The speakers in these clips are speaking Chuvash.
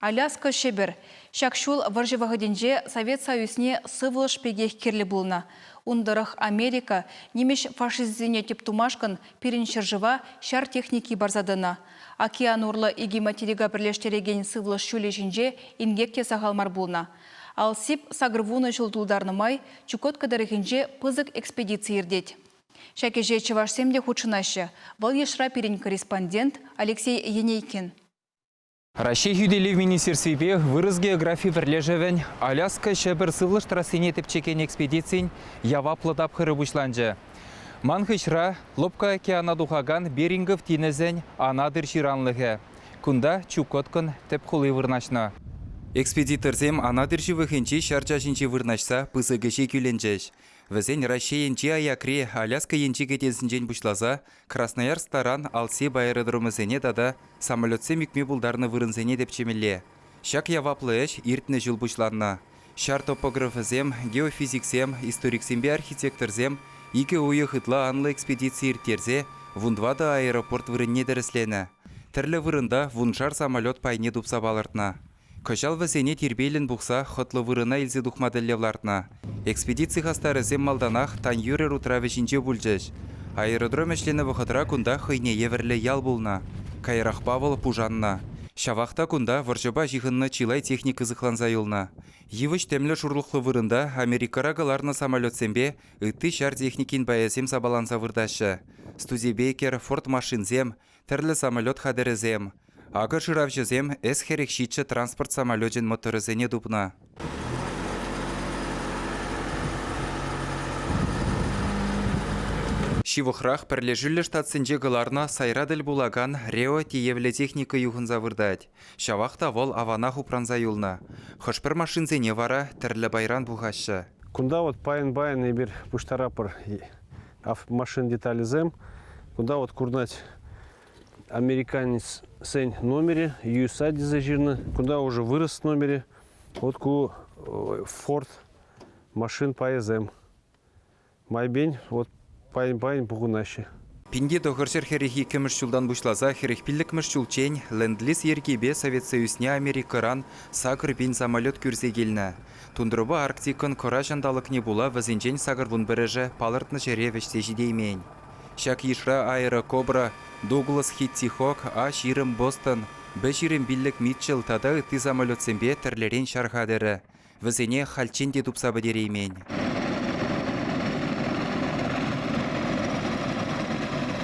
Аляска Ҫӗпӗр. Ҫак ҫул вӑрҫӑ вӑхӑтӗнче Совет Союзне сывлӑш пекех кирлӗ пулнӑ. Ун тӑрӑх Америка нимӗҫ фашисчӗсене тӗп тумашкӑн пирӗн ҫӗршыва ҫар техники парса тӑнӑ. Океан урлӑ икӗ материка пӗрлештерекен сывлӑш ҫулӗ ҫинче инкек те сахал мар пулнӑ. Алсип 80 ҫул тултарнӑ май Чукотка тӑрӑхӗнче пысӑк экспедици иртет. Ҫак ӗҫе чӑвашсем те хутшӑнаҫҫӗ. Вӑл йышра пирӗн корреспондент Алексей Енейкин. Раҫҫей хӳтӗлев министерствипе Вырӑс географи пӗрлешӗвӗн Аляска Ҫӗпӗр сывлӑш трассине тӗпчекен экспедицин яваплӑ тапхӑрӗ пуҫланчӗ. Ман хыҫра Лӑпкӑ океана тухакан Берингов тинӗсӗн Анадырь ҫыранлӑхӗ. Кунта Чукоткӑн тӗп хули вырнаҫнӑ. Экспедиторсем Анадырь ҫывӑхӗнчи ҫар чаҫӗнче вырнаҫса пысӑк ӗҫе кӳлӗнчӗҫ. Вӗсен Раҫҫейӗнчи аякри Аляска енчи кӗтесӗнчен пуҫласа Красноярск таран Алсеб аэродромӗсене тата самолетсем ӳкме пултарнӑ вырӑнсене тӗпчемелле. Ҫак яваплӑ ӗҫ иртнӗ ҫул пуҫланнӑ. Ҫар топографӗсем, геофизиксем, историксемпе архитекторсем икӗ уйӑх ытла анлӑ экспедици ирттерсе 14 аэропорт вырӑнне тӗрӗсленӗ. Тӗрлӗ вырӑнта вуншар самолет пайне тупса палӑртнӑ. Кӑҫал вӗсене тирпейлӗн пухса хӑтлӑ вырӑна илсе тухма тӗллев лартнӑ. Экспедици хастарӗсем малтанах Таньюрер утравӗ ҫинче пулчӗҫ. Аэродром ӗҫленӗ вӑхӑтра кунта хӑйне евӗрлӗ ял пулнӑ. Каярахпа вӑл пушаннӑ. Ҫавах та кунта вӑрҫӑпа ҫыхӑннӑ чылай техника сыхланса юлнӑ. Йывӑҫ тӗмлӗ шурлӑхлӑ вырӑнта Америкӑра кӑларнӑ самолетсемпе ытти ҫар техникин пайӗсем сапаланса выртаҫҫӗ. Студебекер, Форд машинсем, тӗрлӗ самолет хатӗрӗсем. Акӑ шыравҫӑсем С-47 транспорт самолечӗн моторӗсене тупнӑ. Ҫывӑхрах Пӗрлешӳллӗ Штатсенче кӑларнӑ сайра тӗл пулакан Рео тиевлӗ техника юхӑнса выртать. Ҫавах та вӑл аванах упранса юлнӑ. Хӑш-пӗр машинсене вара тӗрлӗ пайран пухаҫҫӗ. Кунта вот пайӑн-пайӑн эпир пуҫтаратпӑр машин деталӗсем. Кунта вот курнать американецсен номерӗ, USA тесе ҫырнӑ. Кунта уже вырӑс номерӗ. Вот ку Ford машин пайӗсем. Майпен вот пайӑн-пайӑн пухӑнаҫҫӗ. 1942 ҫултан пуҫласа 45-мӗш ҫулччен ленд-лиз йӗркипе Совет Союзне Америкӑран 8000 самолет кӳрсе килнӗ. Тундрӑпа Арктикӑн кӑра ҫанталӑкне пула вӗсенчен 81-ӗшӗ палӑртнӑ ҫӗре вӗҫсе ҫитеймен. Ҫак йышра Аэрокобра, Дуглас Хиттихок, А-20 Бостон, Б-25 Митчелл тата ытти самолетсемпе тӗрлӗрен ҫар хатӗрӗ. Вӗсене хальччен те тупса пӗтереймен.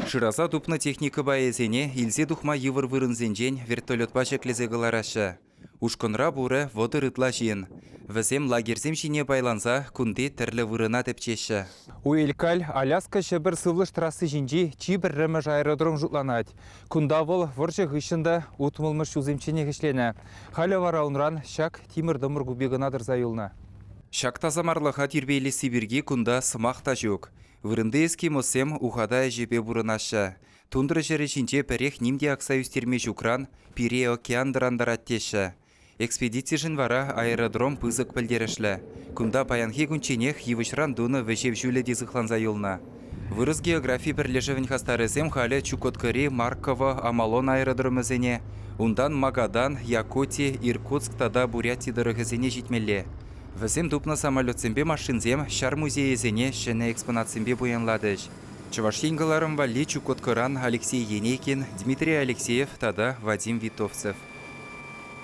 Шыраса тупнӑ техника пайӗсене илсе тухма йывӑр вырӑнсенчен вертолетпа ҫӗклесе кӑлараҫҫӗ. Ушкӑнра пурӗ 30 ытла ҫын. Вӗсем лагерьсем ҫине пайланса кунти тӗрлӗ вырӑна тӗпчеҫҫӗ. Уэлькаль Аляска Ҫӗпӗр сывлӑш трасси ҫинчи чи пӗрремӗш аэродром шутланать. Кунта вӑл вӑрҫӑ хыҫҫӑн та утмӑлмӗш ҫулсемчченех ӗҫленӗ. Халӗ вара унран ҫак тимӗр-тӑмӑр купи кӑна тӑрса юлнӑ. Ҫак тасамарлӑха тирпейлесси пирки кунта сӑмах та ҫук. Вырӑнти эскимоссем ухата ӗҫӗпе пурӑнаҫҫӗ. Тундра ҫӗрӗ ҫинче пӗрех ним те акса ӳстерме ҫукран пире океан тӑрантарать теҫҫӗ. Экспедицишӗн вара аэродром пысӑк пӗлтерӗшлӗ. Кунта паянхи кунчченех йывӑҫран тунӑ вӗҫев ҫулӗ те сыхланса юлнӑ. Вырӑс географи пӗрлешӗвӗн хастарӗсем халӗ Чукоткӑри Марково, Амалон аэродромӗсене, унтан Магадан, Якути, Иркутск тата Буряти тӑрӑхӗсене ҫитмелле. Вӗсем тупнӑ самолетсемпе машинсем ҫар музейӗсене ҫӗнӗ экспонатсемпе пуянлатӗҫ. Чӑваш Ен кӑларӑм валли Чукоткӑран Алексей Енейкин, Дмитрий Алексеев тата Вадим Витовцев.